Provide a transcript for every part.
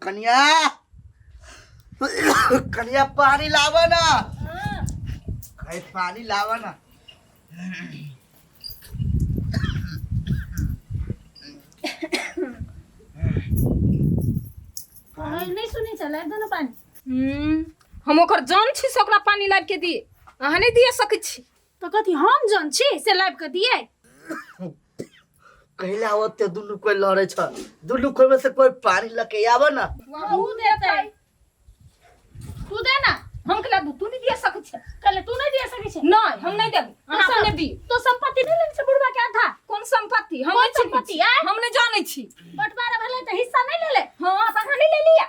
कनिया, कनिया पानी लावा ना। कहीं पानी लावा ना। नहीं सुनी, चला दो ना पानी। हम ओकर जान छी से ओकरा पानी लाबि के दिए, अहाँ नहीं दिए सकै छी। तो कथी हम जन छी से लाबि के दिए? कहिला ओते दुनू कोई लड़े छ, दुनू कोई में से कोई पानी लके आवे ना। ऊ देतै, तू दे ना। हम केला दू? तू नहीं दिए सकै छी। कहले तू नहीं दिए सकै छी? नहीं, हम नहीं देब, अहाँ अपने दी। तो संपत्ति नहीं लेने छै बुढ़वा के आधा? कोन संपत्ति? हम कोन नहीं चिन्है संपत्ति, छी। आँय? हम नहीं जानै छी। बंटवारा भेलै तऽ हिस्सा नहीं लेले? हाँ, तऽ अहाँ नहीं लेलियै।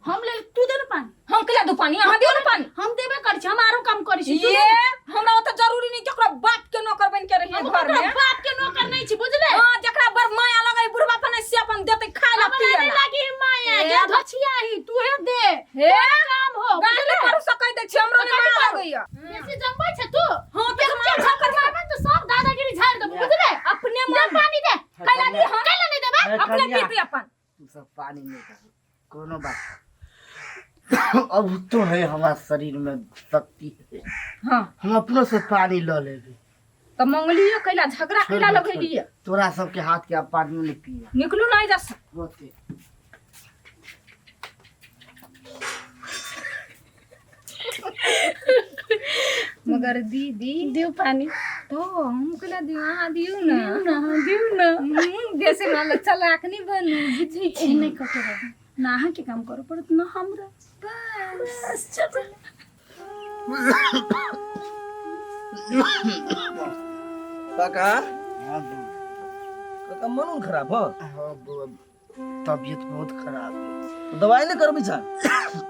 हम ले, तू दे ना पानी। हम केला दू पानी? अहाँ दियौ ने पानी। हम देबे करै छी, हम आरो काम करै छी, तू ये दे ना। हमरा ओतऽ जरूरी नहीं कि ओकरा बाप के नौकर बन के रहिए हम घर ओकरा में। बाप के नौकर नहीं छी, बुझले? हाँ, जकरा बड़ माया लगे बुढ़वा पर नहीं, से अपन देतै खाय ला हमरा पिए नहीं ला। लागी है माया। ए, गे धछिया ही तू हे दे। हे, तोरा काम हो, गाली बुझले? करू से कहि दै छी, हमरो तो नहीं कथी माया करू? लगैया। बेसी जमबै छै तू। हाँ, तऽ हम हम अच्छा करबाबे तऽ सब दादागिरी झाड़ि देबो, बुझले? अपने दे मन पानी दे। कैला दी हम? कैला नहीं देबै? अरे अपने कनिया। पीते अपन। तू सब पानी नहीं दे, कोनो बात नहीं। अब तो है हमारा शरीर में शक्ति है। हाँ। हम अपनों से पानी ल लेबे। तऽ मंगलियो कैला झगड़ा छोड़ कैला दे, लगेलिए? छोड़। तोरा सबके हाथ के अब पानी नहीं पिए। निकलू नहीं जा सक। होते। मगर दीदी दियौ पानी। तो हम कैला दियौ? अहाँ दियौ ने। दियौ ना, हाँ, दियौ ना। जैसे मान लो चलाक नहीं बनू, बुझै छी? एहने कऽ के रहू ना, अहाँके काम करऽ पड़त ना हमरा। बस चलू। काका। हाँ बउआ। काका, मन उन खराब हो? हाँ बउआ, तबियत बहुत खराब है। दवाई नहीं करबी छा?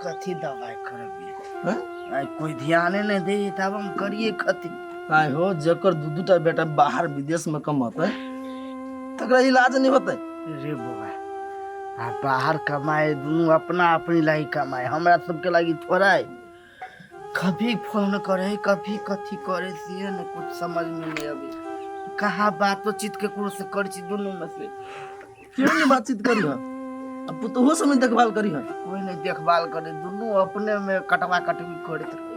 कथी दवाई करबी? हैं? आइ कोई ध्याने नहीं दे तब हम करिए कथी? आय हो, जकर दू दूटा बेटा बाहर विदेश में कमतै तकरा इलाज नहीं होतै? रे बउआ, आ बाहर कमाए दुनू अपना अपनी लागी कमाए, हमरा सबके लागी थोड़ा है। कभी फोन करे, कभी कथी करे, से न कुछ समझ में नहीं अभी। कहाँ बातचीत केकरो से करै छी दुनू में से? क्यों नहीं बातचीत करी है? अब पुतोहो सब नहीं देखभाल करी है? कोई नहीं देखभाल करे, दुनू अपने में कटवा कटवी करैत रहे।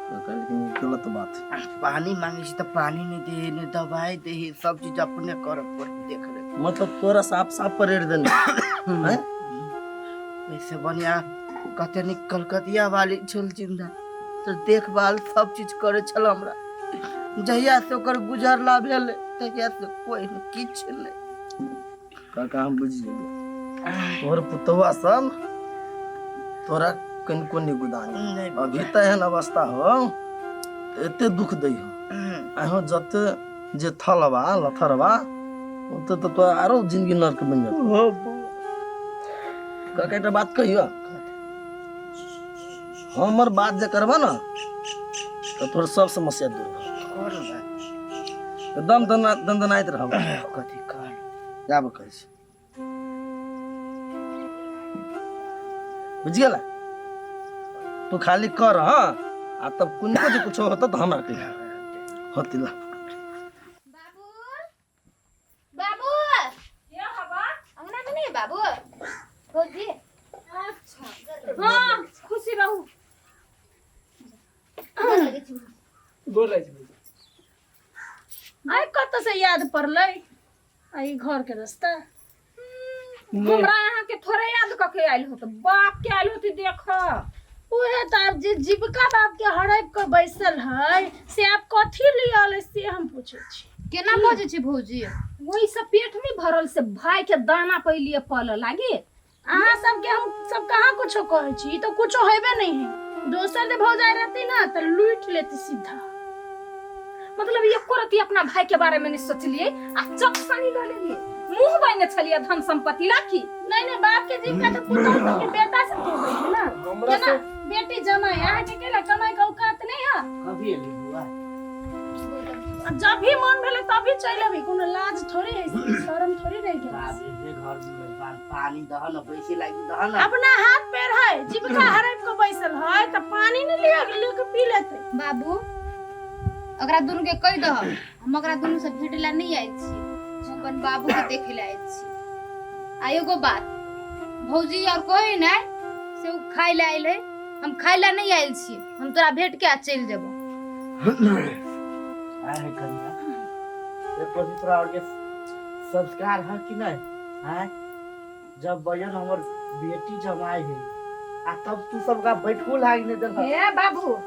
काका, लेकिन ई गलत बात है। पानी मांगे छी तऽ पानी नहीं दे, नहीं दवाई दे, सब चीज अपने करे पड़े, देख रे। मतलब तोरा साफ साफ परेड़ देने हैं? ऐसे बढ़िया कते नीक कलकतिया वाली छल जिंदा तऽ देखभाल सब चीज करे छल हमरा। जहिया से ओकर गुजरला भेल तहिया से कोई नहि, किछु नहि। काका, हम बुझि गेलियै, तोहर पुतौआ सब तोरा कनिको नहि गुदान। नहि। अभी तऽ एहन अवस्था हो तऽ एते दुख दै हो। आहो, जते जे थलबा लथरबा ओते तऽ तोरा आरो जिंदगी नर्क बनि जेतौ। हो बौआ। काका, एकटा बात कहियो, हमर बात जे करबा ने तऽ तोहर सब समस्या दूर भऽ जेतौ। कोन बात? एकदम दनदनाइत रहब। कथी कर? जाब कहै छी, बुझि गेला? तू खाली कर, हाँ, आ तब कुनको जे कुछो होतो तऽ हमरा कहिया होती ला। बाबू, बाबू। ये हवा। अंगना में नहीं है बाबू? भौजी। अच्छा, हाँ, खुशी रहू। गोर लागै छी भौजी। आइ कतऽ से याद पड़लै आ ई घर के रास्ता? हमरा अहाँके थोड़े याद कऽ के आयल होत, बाप के आयल होती देख। उहे तऽ आब जे जीविका बाप के हड़प के बैसल है से आब कथी लियल से हम पूछै छी। केना बजै छै भौजी? ओहि से पेट नहीं भरल से भाई के दाना पहलिए पल लागे। अहाँ सबके हम सब कहाँ कुछो कहै छी, ई तऽ कुछो हेबे नहीं है। दोसर जे भौजाई रहती ना तऽ लूटि लेती सीधा। मतलब एको रति अपना भाई के बारे में नहीं सोचलिए आ चक सनी लऽ लेलिए, मुंह बने छलिए धन संपत्ति लाखी। नहीं नहीं, बाप के जीविका तऽ पुतहु सबके बेटा सब के होइ है ना। हमरा केना बेटी जमाई अहाँके केला कमाई के औकात नहीं है? कभी एली बुआ? आ जब भी मन भेलै तभी चलि अबी, कोनो लाज थोड़ी है, शरम थोड़ी रहि गेल? बाप रे, घर में पानी दह न, बैसे लागी दह न। अपना हाथ पैर है, जीविका हड़प के बैसल है तऽ पानी नहीं लिया लेके पी लेते। बाबू, ओकरा दुनू के कहि दह, हम ओकरा दुनू से भेटे ला नहीं आयल छी, हम अपन बाबू के देखे ला आयल छी। आ एगो बात, भौजी और कोई नहीं से उ खाइ लए आयल है। हम खाइ लए नहीं आयल छी, हम तोरा भेट के आ चलि जेबो। आए कन्या, ये तोरा और के संस्कार है कि नहीं हैं? जब बयन हमर बेटी जमाई है आ तब तू सबका बैठू लाग नहीं देलक। हे बाबू,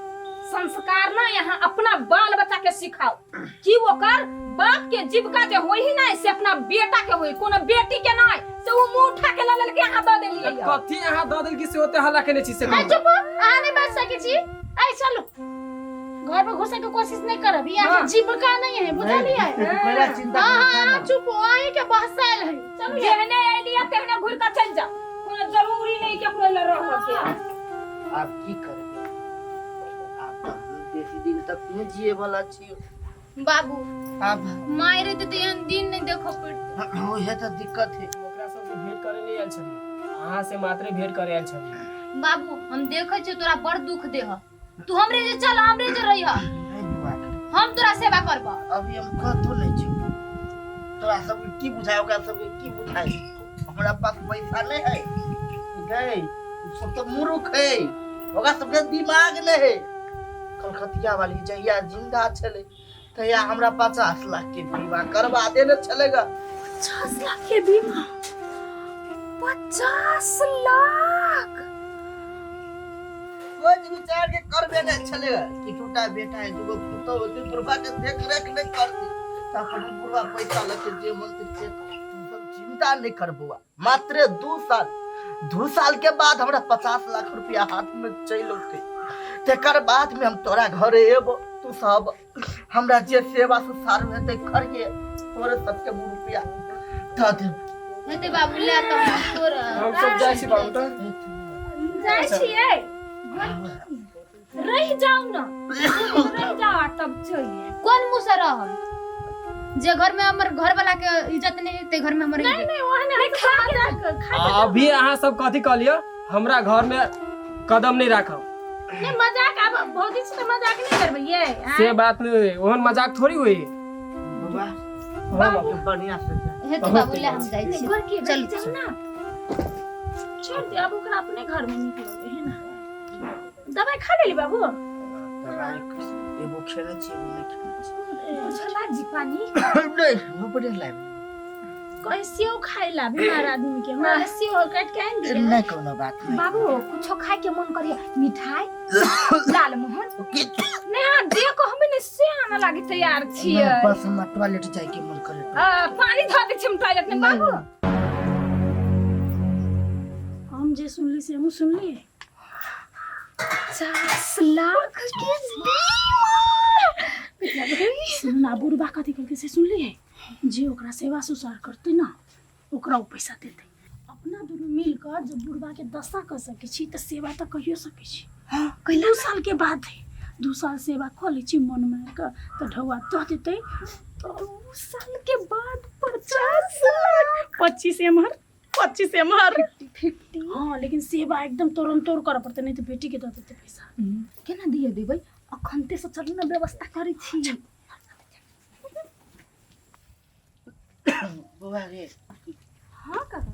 संस्कार ना यहाँ अपना बाल बच्चा के सिखाओ कि ओकर बाप के जीविका जे होई ही नहीं से अपना बेटा के होई, कोनो बेटी के नहीं से उ मुंह उठा के ल लेलके यहाँ दऽ देलियै। कथी अहाँ दऽ देलकी से ओते हल्ला केने छी से? ए चुप, अहाँ नहीं बाज सकै छी। ऐ चलू, घर में घुसे के कोशिश नहीं करब, यहाँ के जीविका नहीं है, बुझलियै? पहला चिंता हाँ करना। हाँ चुप, अहीं के बहसायल है। चलू। जेहने अइलियै तेहने घुरि के चलि जाओ, कोनो जरूरी नहीं के पूरा रह के। आब की करबै, आब तऽ हम बेसी दिन तक नहि जिए वाला छी। बाबू, आब माय रहते तऽ एहन दिन नहीं देखऽ पड़ते। ओहे तऽ दिक्कत है। ओकरा सबसे भेंट करे नहीं आयल छलियै, अहाँ से मात्रे भेंट करे आयल छलियै। बाबू, हम देखै छियै तोरा बड़ दुख देह, तू हमरे जे चल, हमरे जे रहिह। नहीं बुआ, हम तोरा सेवा करबऽ। अभी हम कतौ नहीं जेबो। तोरा सबके की बुझाय, ओकरा सबके की बुझाय, हमरा पास पैसा नहीं है गए। सब तो मूर्ख है, ओकरा सबके दिमाग नहीं है। कलकतिया वाली जहिया जिंदा छले तहिया हमरा 50 लाख के बीमा करवा देने छलेगा। 50 लाख के बीमा? 50 लाख? सोच विचार के करबे नहीं छलेगा कि टूटा बेटा है, दूगो पुतोह होते, बुढ़वा के देख रेख नहीं करती त अपन बुढ़वा पैसा लेके जे मन से। तू सब चिंता नहीं कर बउआ, मात्र 2 साल, 2 साल के बाद हमरा 50 लाख रुपया हाथ में चलि औतै। तेकर बाद में हम तोरा घरे एबो, तू सब हमरा जे सेवा सुसार हेतै करिए, तोरे सबके रुपया दऽ देब। हेतै बाबू, ले तऽ हम तोर हम सब जाइ छी बाबू तऽ। जाइ छियै, रहि जाउ न, रहि जाउ आ तब चलिए। कोन मुँह से रहब? जे घर में हमर घर वाला के इज्जत नहीं है ते घर में हमर नहीं इज्जत नहीं, ओहने हम तो मजाक खा अभी अहाँ सब कथी कहलियै? हमरा घर में कदम नहीं राखब। नहीं मजाक, अब भौजी से तो मजाक नहीं करबै ये। से बात नहीं हुई, ओहन मजाक थोड़ी हुई। बउआ, हाँ बाबू। बढ़िया से जा। हेतै बाबू, ले हम जाइ छी। घर के चल। चल ना। छोड़ दे अब ओकरा, अपने घर में निकलोगे है ना। दवाई खा लेली बाबू? दवाई एगो खेने छी, एगो नहि खेने छी। बुझला जी पानी? नहीं, हम बढ़िया लाइब। कहीं सेव खाए ला बीमार आदमी के, हमरा सेव काट के आनि दिए। नहीं, कोनो बात नहीं। बाबू, कुछो खाए के मन करिए, मिठाई, लालमोहन? नहीं, हाँ देखो, हमें ने से आना लागी तैयार छियै। नहीं, बस हमरा टॉयलेट जाय के मन करे। पानी धऽ दै छी हम टॉयलेट में बाबू। हम जे सुनली से हमहूँ सुनलियै। 50 लाख के सुनना, बुढ़बा कथी कहलकै से सुनलियै? जे ओकरा सेवा सुसार करतै ना ओकरा ओ पैसा देतै। अपना दुनू मिल कऽ जब बुढ़बा के दशा कऽ सकै छी तऽ सेवा तऽ कहियो सकै छी। 2 साल के बाद है, 2 साल सेवा कऽ लै छी मन मारि कऽ तऽ ढौआ दऽ देतै। 2 साल के बाद 50 लाख। 25 एमहर, 25 एमहर। 50। हाँ, लेकिन सेवा एकदम तोड़म तोड़ करऽ पड़तै, नहीं तऽ बेटी के दऽ देतै पैसा। केना दिए देबै? अखनते से चलू ने, व्यवस्था करै छी। बउआ रे। हाँ काका।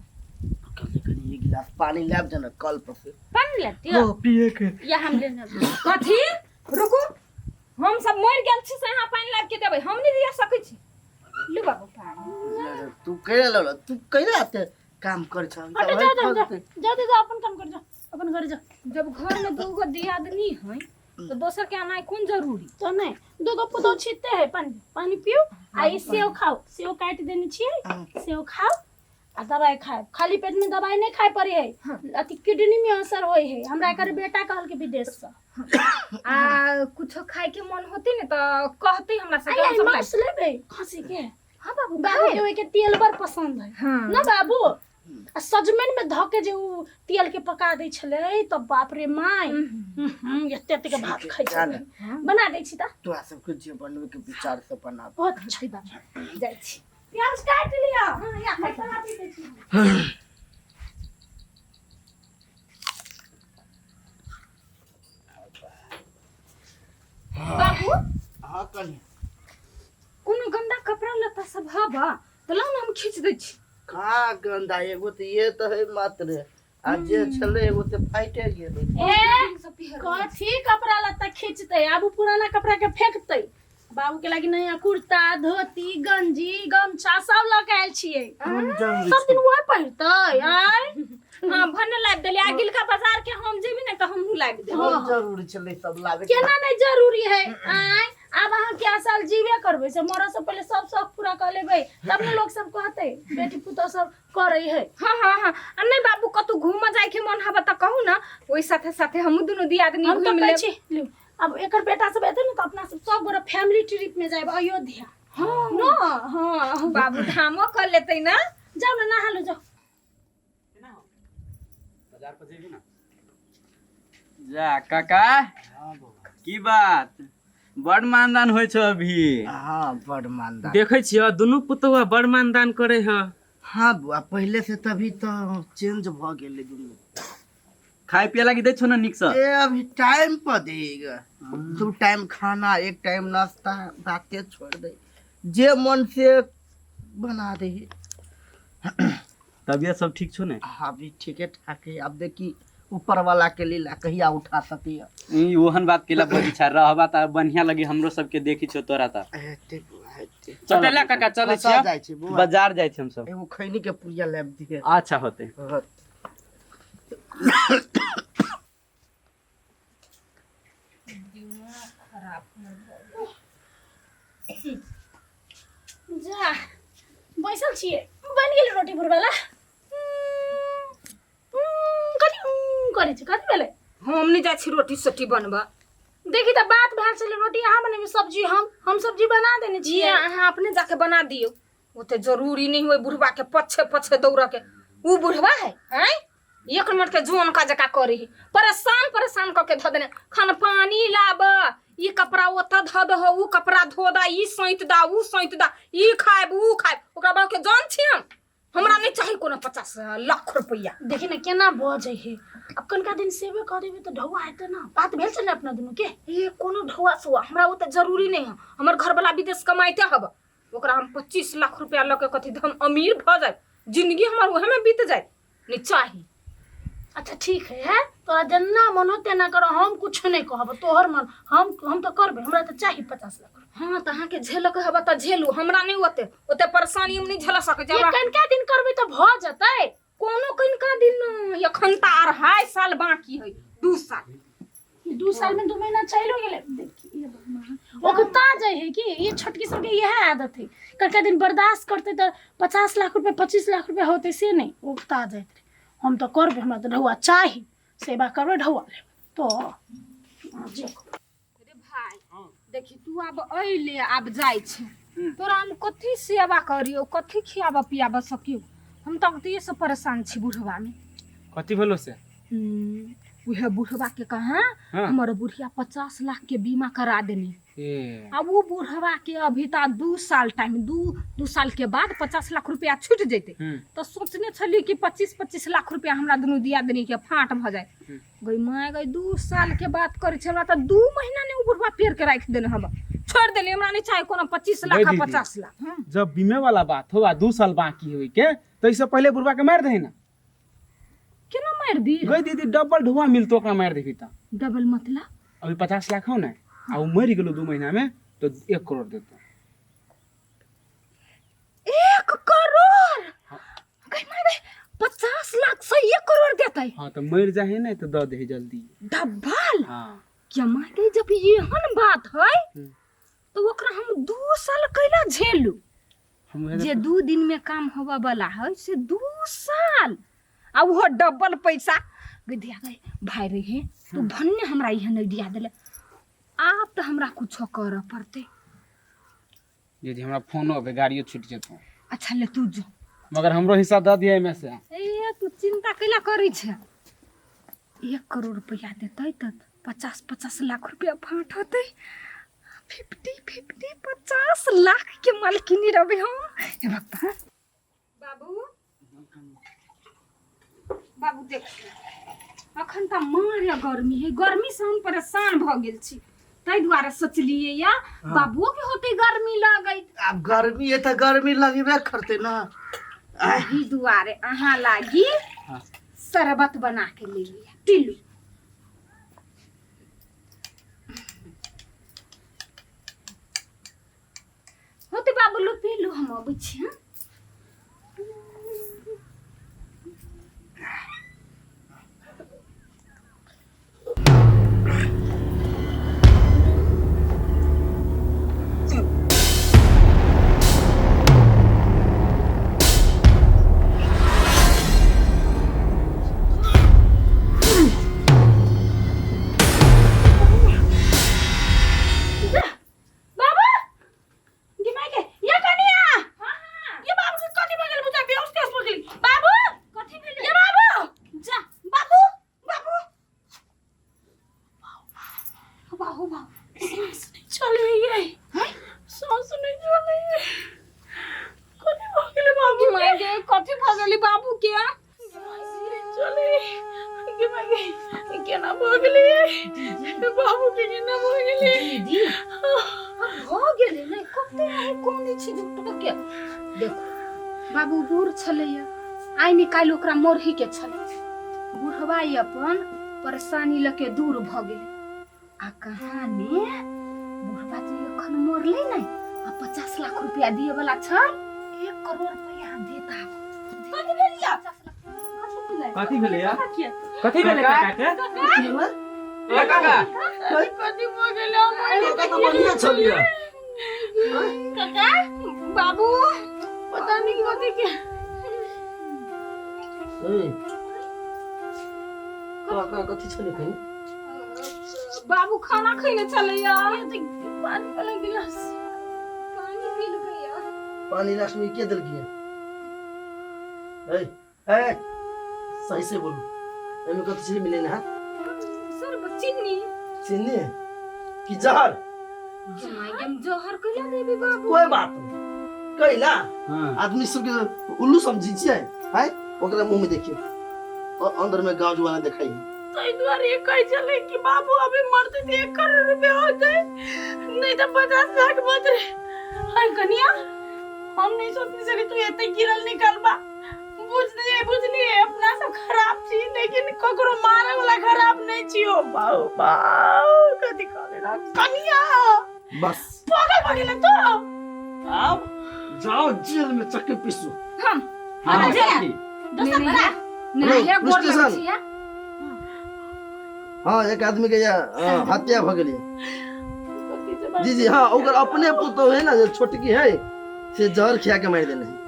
कनी कनी एक गिलास पानी लाब दे ना कल पर से। पानी लेती हो? पिए के। या हम लेने। कथी? रुकू, हम सब मरि गेल छी से अहाँ पानि लाबि के देबै? हम नहि दिया सकै छी। लू बाबू पानि। तू कैला लौला, तू कैला आते काम कर छ? हट जा जा जा जा जा, अपन काम कर, जा अपन घर जा। जब घर में दूगो दियादनी है तो दोसर के आनाइ कोन जरूरी? तो नहीं, दूगो पुतोह छीते है। पानी पानी पियो आ ई सेव खाओ, सेव काटि देने छियै, सेव खाओ आ दवाई खाए। खाली पेट में दवाई नहीं खाए पड़े है, अथी किडनी में असर होय है। हमरा एकर बेटा कहलकै विदेश से। आ कुछो खाए के मन होते ने तऽ कहते हमरा सबके, आई हम सब मांस लेबै खसी के? हाँ बाबू। बाबू के ओइ के तेल बड़ पसंद है। हाँ। ना बाबू? आ सजमनि में धऽ के जे उ तेल के पका दै छलै तऽ बाप रे my, एते एते के भात खाइ छलै। बना दै छी तऽ। तोरा सबके जे बनबै के विचार से बना। बहुत अच्छा बाबू, जाइ छी। प्याज काटि लिअ। हाँ, या मसाला पीस दै छी। बाबू। हाँ कनी। कोनो गंदा कपड़ा लत्ता सब हबा तऽ लाउ ने, हम खींच दै छी। का गंदा? एगो तो ये तो है मात्र। आ जे छलै एगो ते फाइटे गेलै। ए, कथी कपड़ा लत्ता खींचतै? आब उ पुराना कपड़ा के फेंकतै। बाबू के लागी नया कुर्ता, धोती, गंजी, गमछा सब लऽ के आयल छियै। सब दिन वही पहिरतै? आय। हाँ, भन्ने लाबि देलियै। आ गिलका बाजार के हम जेबी ने तऽ हमहूँ लाबि देबै। कोन जरूरी छलै सब लाबे के? केना नहि जरूरी है? आय, आब अहाँ क्या साल जीवे करबै? से मरऽ से पहिले सब शौक पूरा कऽ लेबै तब ने लोक सब कहतै बेटी पुतोह सब करै है। हाँ हाँ हाँ, आ नहीं बाबू, कतौ घूमऽ जाय के मन हबे तऽ कहू ना, ओहि साथे साथे हमहूँ दुनू दियादनी हम तऽ घूमि कहै लेब। छी, लिउ, आब एकर बेटा सब एतै ने तऽ अपना सब सब गोरा फैमिली ट्रिप में जायब अयोध्या। हाँ न हाँ। बाबू धामो कर लेतै ना। जाउ ने, नहा लो, जाउ। जा काका, की बात, बड़ मानदान होइ छौ अभी। हाँ, बड़ मानदान। देखै छियै, दुनू पुतौआ बड़ मानदान करे ह। हाँ बुआ, पहिले से तभी तो चेंज भ गेलै दुनू। खाय पिए लागी दै छौ ने नीक से? ए, अभी टाइम पर देगा, दू टाइम खाना, एक टाइम नाश्ता, बाते छोड़ दे, जे मन से बना दे। तबियत सब ठीक छौ ने? हाँ, अभी ठीके ठाक है। अब देखी ऊपर वाला के लीला कहिया उठा सकी। ई ओहन बात केला बजी छा रहबा त बढ़िया लगी हमरो सबके देखी छौ तोरा त। हेते बुआ, हेते। चल काका, चलै कतऽ छियै। जाइ छी बुआ? बाजार जाइ छी हमसब। एगो खैनी के पुड़िया लाबि दिहे। अच्छा, होते। हाँ। जा, बैसल छियै। बनि गेल रोटी भुरवाला? कथी करै छी? कथी भेलै? हम नहि जाइ छी रोटी सोटी बनबऽ। देखी तऽ, बात भेल छलै रोटी अहाँ बनेबै, सब्जी हम। हम सब्जी बना देने जी छियै। अहाँ अपने जाके बना दियौ। ओते जरूरी नहीं हुए बुढ़वा के पछे पछे दौड़ के। ऊ बुढ़वा है हैं, एक नंबर के जोन का जका करे है, परेशान परेशान कऽ के धऽ देने। खान पानी लाब, ई कपड़ा ओतऽ धऽ दहो, ऊ कपड़ा धो दा, ई सैंत दा, ऊ सैंत दा, ई खायब, ऊ खायब। ओकरा बाप के जान छी हम। हमरा नहीं चाही कोनो 50 लाख रुपैआ। देखी ने केना बजै है। आब कनिका दिन सेवे कऽ देबै तऽ ढौआ हेतै ने? बात भेल छै ने अपना दुनू के? ए, कोनो ढौआ सौआ हमरा ओते जरूरी नहीं है। हमर घरवाला विदेश कमाइते हब, ओकरा हम 25 लाख रुपया लऽ के कथी हम अमीर भऽ जाए, जिंदगी हमर उहे में बीत जाए? नहीं चाही। अच्छा ठीक है, है तोरा जेना मन हो तेना कर, हम कुछ नहीं कहब, तोहर मन। हम तऽ करबै, हमरा तऽ चाही 50 लाख रुपया। हाँ, तऽ अहाँके झेलक हब तऽ झेलू, हमरा नहीं ओते ओते परेशानी हम नहीं झेल सकै छी। ये हमरा कनिका दिन करबै तऽ भऽ जेतै। कोनो कनिका दिन नहि, एखन तऽ 2.5 साल बाकी है, 2 साल। 2 साल में 2 महीना चलो गेलै। देखिए भगवान, ओकता जाइ है कि ये छोटकी सबके इएह आदत है। कनिका दिन बर्दाश्त करतै तऽ 50 लाख रुपया, 25 लाख रुपया होतै, से नहि, ओकता जाइत रहै। हम तऽ करबै, हमरा तऽ ढौआ चाही। सेवा करबै, ढौआ लेबै तो जे कहू। अरे भाई, देखी, तू आब अइले, आब जाइ छै, तोरा हम कथी सेवा करियौ, कथी खियाबऽ पियाबऽ सकियौ? हम तऽ अगतिये से परेशान छी बुढ़वा में। कथी भेलो से? उहे बुढ़वा के कहाँ हमर बुढ़िया 50 लाख के बीमा करा देने। ए। आ वो बुढ़वा के अभी तऽ 2 साल टाइम, दू दू साल के बाद 50 लाख रुपया छूट जैते। तऽ सोचने छलियै कि 25-25 लाख रुपया हमरा दुनू दियादनी के फाँट भऽ जाय। गई माय गई, 2 साल के बात करै छै, हमरा तऽ 2 महीना ने ओ बुढ़वा पेड़ के राखि देने हम छोड़ि देलियै। हमरा नहीं चाही कोनो 25 लाख आ गई दीदी। 50 लाख, हँ। जब बीमे वाला बात हो आ 2 साल बाकी होई के, तो इससे पहले बुढ़वा के मार दही ना। केना मारि दी? गई दीदी, डबल ढुआ मिलतो ओकरा मार देबी त। डबल मतलब? अभी 50 लाख हो ना, आ वो मर गेलो 2 महीना में तो 1 करोड़ देतो। 1 करोड़? गई माय गई, 50 लाख से 1 करोड़ देतै? हाँ, तो मर जाहे ना तो दे दे जल्दी। डबल? हाँ। क्या माय गई, जब एहन बात है तो ओकरा हम 2 साल कैला झेलू? हम उहे जे 2 दिन में काम होबऽ वाला है से 2 साल, आ ओहो डबल पैसा। गई दिया गई भाई रहे, तू भन्ने हमरा इहे नहीं दिया देले। आब तऽ हमरा कुछो करऽ पड़तै। दीदी, हमरा फोनो के गाड़ियो छूट जेतो। अच्छा ले, तू जो। मगर हमरो हिस्सा दे दिया एमे से। ए, तू चिंता कैला करै छै? 1 करोड़ रुपया देतै तऽ 50-50 लाख रुपया फाँट होतै, 50-50। 50 लाख के मालकिनी रहबै हम। हे भगवान! बाबू, बाबू, देख, अखन तऽ मारे गर्मी है, गर्मी से हम परेशान भऽ गेल छी, ताहि दुआरे सोचलियै या बाबुओ के होतै गर्मी लगैत। आब गर्मी है तऽ गर्मी लगबे करतै ना। एहि दुआरे अहाँ लागी। शरबत बना के ले लिया पीलू। होते बाबू लो पीलू, हम अबै छी। हाँ बाबू गे माय गे, ये कनिया, ये बाबू के कथी भऽ गेल? बुझा बेहोश तेहोश भऽ गेली। बाबू कथी भेलै? ये बाबू, जा बाबू, बाबू, बाहु बाहु, सांस नहीं चले ये, सांस नहीं चले ये। कथी भऽ गेलै बाबू के? माय गे, कथी भऽ गेलै बाबू के? सांस नहीं चले गे माय गे, केना भऽ गेलै बाबू के? केना भऽ गेलै? दीदी भऽ गेलै ने, कते अहाँ कोन छी झूठ के। देखो बाबू बूढ़ छलैया, आइ निकालि ओकरा मरही के छलै। बुढ़वा ई अपन परेशानी लऽ के दूर भऽ गेलै। आ कहाँ ने बुढ़वा जे एखन मरलै ने, आ 50 लाख रुपया दिए वाला छल, 1 करोड़ रुपया देता। कथी भेल या? कथी भेलै? कथी भेलै या? कथी भेलै काका के? ए काका, कथी भऽ गेलै हमर? काका तऽ बढ़िआँ छलियै। काका, बाबू, पता नहीं कथी के। ए, काका कथी छलै कहीं? बाबू खाना खैने छलैया। पानी वाला गिलास पानी पीलकैया। पानी लास्ट में के देलकिए? ए ए, सही से बोलू, एमे कथी छलै मिले ना? सर चीनी। चीनी कि जहर? माय, जहर कैला देबी बाबू? कोई बात नहीं, कैला हाँ आदमी सबके उल्लू समझी छियै हैं? ओकरा मुंह में देखिए और अंदर में गाँव जुआना देखाई। ताहि दुआरे कहै छलै कि बाबू अभी मरतै तऽ 1 करोड़ रुपया होतै, नहीं तऽ 50 लाख बचतै। हाय कनिया, हम नहीं सोचने छली तू एते गिरल निकलबा। बुझलिए बुझलिए, अपना सब खराब छी लेकिन ककरो मारे वाला खराब नहीं छी। ओ बाऊ बाऊ, कथी कहले रह कनिया? बस पागल भऽ गेलै तो। अब जाओ जेल में चक्की पीसू। हम हाँ, जेल। चक्की। दोसर बड़ा नहीं है, पुलिस गोर लगै स्टेशन। छी है। हाँ, एक आदमी के या हत्या भ गेलै। जी जी हाँ, ओकर अपने पुतोह है ना, जे छोटकी है, से जहर खिया के मारि देने है।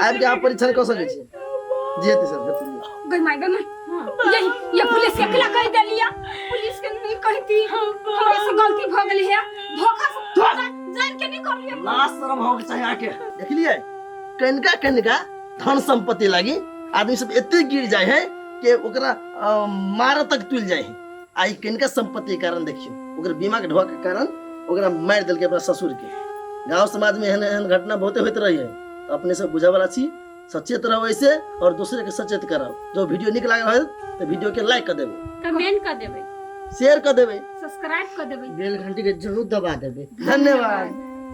आबि के अहाँ परीक्षण कऽ सकै छी। जी हेतै सर, हेतै जी। गई माय, गई माय, यही ये पुलिस के अकेला कह देलिया। पुलिस के नहीं कहती, हमरा से गलती भ गेली है, धोखा से जान के नहीं करलिए। लाज शरम होके चाही आके। देखलिए कनिका कनिका धन संपत्ति लागी आदमी सब एते गिर जाए है कि ओकरा मार तक तुल जाए है। आ ई कनिका संपत्ति के कारण देखियो, ओकर बीमा के ढोआ के कारण ओकरा मारि देलकै अपना ससुर के। गांव समाज में एहन एहन घटना बहुते होइत रही है। तो अपने सब बुझे वाला छी, सचेत रहो ऐसे और दूसरे के सचेत कराओ। जो वीडियो निक लागल है तो वीडियो के लाइक कर देबे, कमेंट कर देबै, शेयर कर देबे, सब्सक्राइब कर देबै, बेल घंटी के जरूर दबा देबै। धन्यवाद।